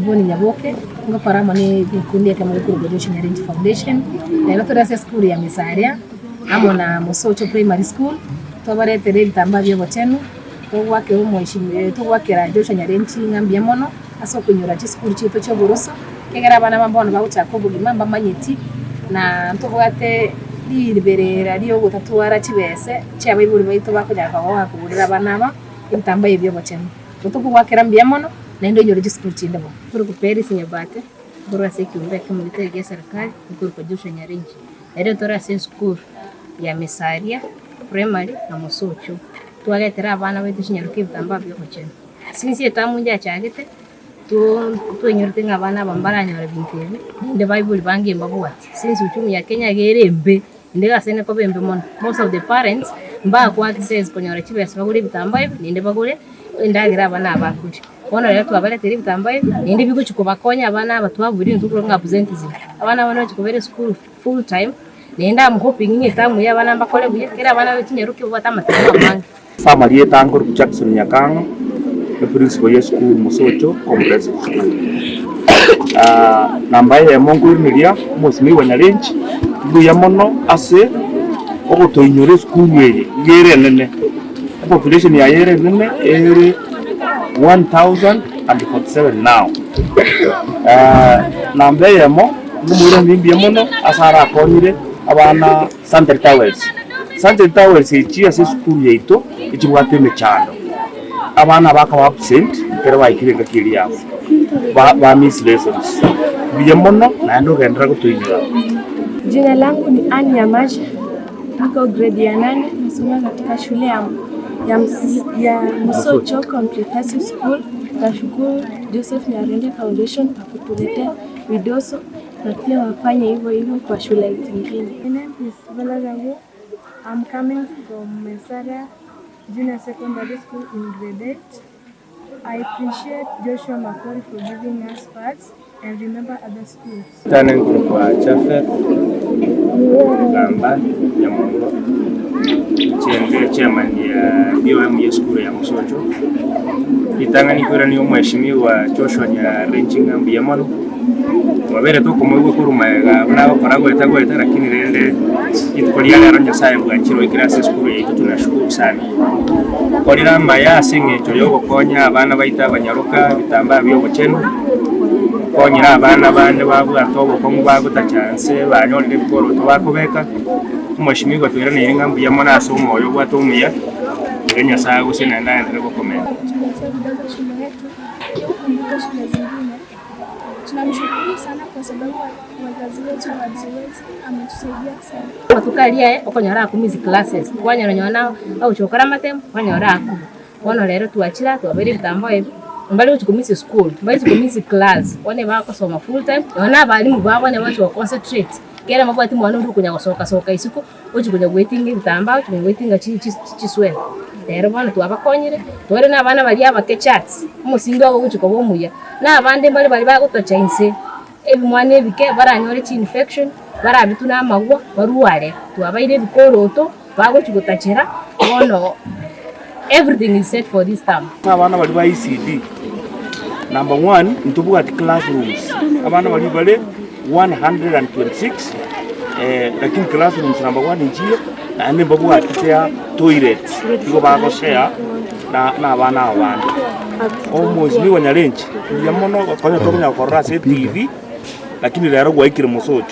Yvonne Nyaboke, ngokora amo ne egekundi ekemo gekorokwa Joshua Nyarenchi Foundation. Rero tore ase esukuru ya Mesaria amo na Mosocho Primary School, twabaretera ebitambaa bia obochenu, togoakera omoeshimiwa togoakera Joshua Nyarenchi ng'a mbuya mono ase okonyora chisukuru chiaito chia oboroso, ekiagera abana aba bono bagochaka obogima mbamanyeti, na ntobwate riberera riogotatwara chibese chia abaibori baito bakonyara koba bakogorera abana aba ebitambaa ebi bia obochenu. Igo tokogoakera mbuya mono, naende onyore chisukuru chinde bo. Nkorokwa Peris Nyabate, nkorwa ase ekeombe ekemo getari gia serikali, nkorokwa Joshua Nyaringi. Ere tore ase esukuru ya Mesaria Primary na Mosocho. Twaretera abana baito chinyaroka ebitambaa bia obochenu. Since etamu njachagete, twainyorete ng'a abana aba mbaranyore binto ebi, naende baibori bange mbabwati. Since uchumi ya Kenya iga ere embe. Naende egasi eye nekoba embe mono. Most of the parents mbakwa access konyora chibesa bagore ebitambaa ebi naende bagore endagera abana aba bakoria. Bono rero twabareteire ebitambaa ebi naende bigochi kobakonya abana aba twabuire intwe korwa ng'a absenteeism. Abana aba nabachi kobera esukuru full time naende am hoping ng'a etamu eye abana mbakore buya ekero abana babe chinyaroke babwate amatemo amange. Ase amarieta nkorokwa Jackson Nyakang'o, eprinciple ye esukuru Mosocho Comprehensive School. Namba eyemo nkoiraneria omwesimigwa Nyarenchi mbuya mono ase ogotoinyora esukuru eye iga ere enene, epopulation yaye ere enene ere 1047 now. Namba eyemo nkomoiraneria mbuya mono ase arakonyire abana Sanitary towels. Sanitary towels echi ase esukuru yaito echibwate emechando. Abana bakaba absent ekero baikire engaki eria yabo ba ba miss lessons. Mbuya mono naende ogenderere gotoinyora. Jina langu ni Ann Nyamache, niko grade ya nane, nasoma katika shule ya, ya, ya Musocho Comprehensive School. Nashukuru Joseph Nyarende Foundation kwa kutuletea vidoso na pia wafanye hivyo hivyo kwa shule zingine. My name is Bella Ragu. I'm coming from Mesara Junior Secondary School in grade 8. I appreciate Joshua Makori for giving us pads and remember other schools. Tane nkorokwa Japheth Gamba Nyamongo, inche chairman ya BOM ya esukuru ya Mosocho. Ritang'ani nkoirania omweshimiwa Joshua Nyarenchi ng'a mbuya mono, twabere tokomoigwa korwa magega buna agokora goeta goeta lakini rende rituko ria rero Nyasaye bwanchire oikire ase esukuru yaito tunashukuru sana. Okorire amaya ase eng'encho ya ogokonya abana baito abanyaroka ebitambaa bia obochenu, okonyire abana bande babwate obokong'u bagotacha nse banyorire ebikoroto bakobeka, omweshimiwa tweraneire ng'a mbuya mono ase omoyo obwate omuya, tiga Nyasaye agose naende aenderere gokomenta. Kutuletea vidogo shule yetu kuliko shule zingine. Tunamshukuru sana kwa sababu wazazi wetu hawajiwezi, ametusaidia sana. Amatuko aria aye okonyora akumisi classes, kwanyora nonye na agochia gokora amatemo, kwanyora akobua. Bono rero twachire aa twabeire ebitambo ebi, mbari gochia komissa esukuru, mbari gochia komissa class, bono ebagosoma full time, nonye na abalimu babo nabo bagochia go concentrate, ekiagera mbabwati mwana oria okonya gosoka soka isiko, ochia konya goetinga ebitambaa, ochia konya goetinga chi chi chisweta. Rero bono twabakonyire, tore na abana baria abake charts, omosingi obo ogochia koba omuya, na abande mbare baria bagotocha inse, ebimwana ebike baranyore chi infection, barabitwe na amagwa, barware. Twabaire ebikoroto, bagochia gotachera, bono everything is set for this term. Abana baria ba ECD, number one, ntobwati classrooms, abana baria bare 126 lakini classrooms number one nchiyo, naende mbabwati their toilet, nigo bagoshare na na abana aba bande. Omweshimiwa Nyarenchi, mbuya mono konya tokonyara korora ase etv, lakini rero gwaikire mosocho.